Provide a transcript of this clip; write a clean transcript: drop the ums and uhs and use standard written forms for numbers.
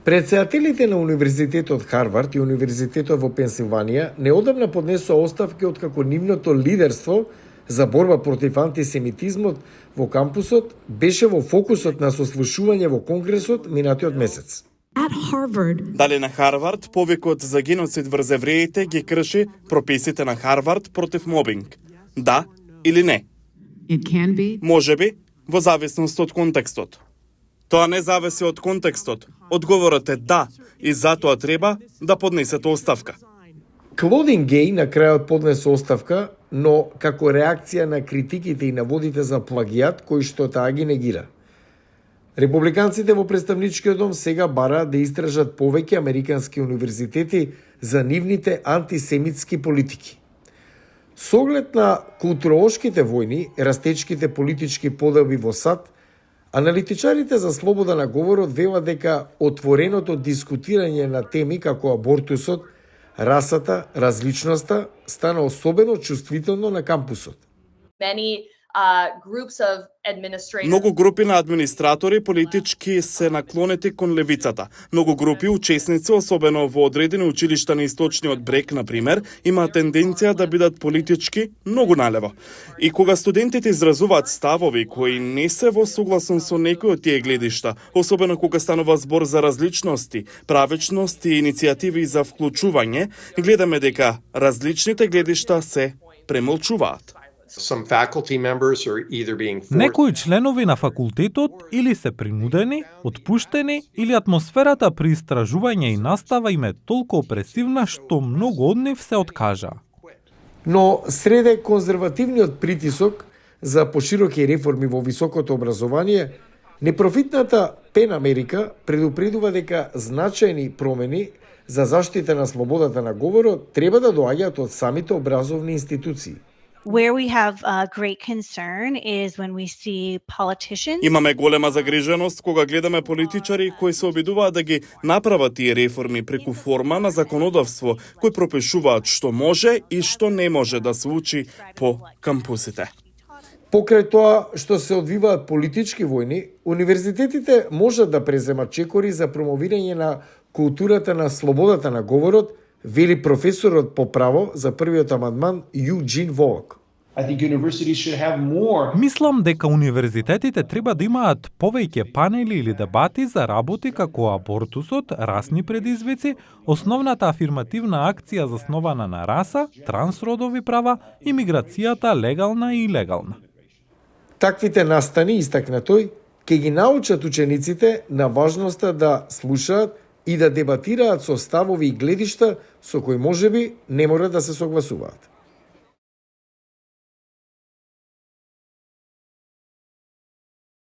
Председателите на Универзитетот Харвард и Универзитетот во Пенсилванија неодамна поднесоа оставки откако нивното лидерство за борба против антисемитизмот во кампусот беше во фокусот на сослушување во Конгресот минатиот месец. Дали на Харвард повикот за геноцид врз евреите ги крши прописите на Харвард против мобинг? Да или не? Можеби, во зависност од контекстот. Тоа не зависи од контекстот. Одговорот е да, и затоа треба да поднесете оставка. Клодин Гей на крајот поднесе оставка, но како реакција на критиките и наводите за плагијат кои што таа ги негира. Републиканците во представничкиот дом сега бараат да истражат повеќе американски универзитети за нивните антисемитски политики. Со оглед на културолошките војни, растечките политички поделби во САД, аналитичарите за слобода на говорот велат дека отвореното дискутирање на теми како абортусот, расата, различноста стана особено чувствително на кампусот. Многу групи на администратори политички се наклонети кон левицата. Многу групи учесници, особено во одредени училишта на Источниот брег, например, имаат тенденција да бидат политички многу налево. И кога студентите изразуваат ставови кои не се во согласон со некои од тие гледишта, особено кога станува збор за различности, правечност и иницијативи за вклучување, гледаме дека различните гледишта се премолчуваат. Некои членови на факултетот или се принудени, отпуштени, или атмосферата при истражување и настава им е толку опресивна што многу од нив се откажа. Но среде конзервативниот притисок за пошироки реформи во високото образование, непрофитната Пен Америка предупредува дека значајни промени за заштита на слободата на говорот треба да доаѓаат од самите образовни институции. Where we have great concern is when we see politicians. Имаме голема загриженост кога гледаме политичари кои се обидуваат да ги направат тие реформи преку форма на законодавство кои пропишуваат што може и што не може да се учи по кампусите. Покрај тоа што се одвиваат политички војни, универзитетите можат да преземат чекори за промовирање на културата на слободата на говорот, вели професорот по право за првиот амандман Юджин Волок. Мислам дека универзитетите треба да имаат повеќе панели или дебати за работи како абортусот, расни предизвици, основната афирмативна акција заснована на раса, трансродови права, имиграцијата легална и илегална. Таквите настани, истакна тој, ќе ги научат учениците на важноста да слушаат и да дебатираат со ставови и гледишта со кои можеби не мора да се согласуваат.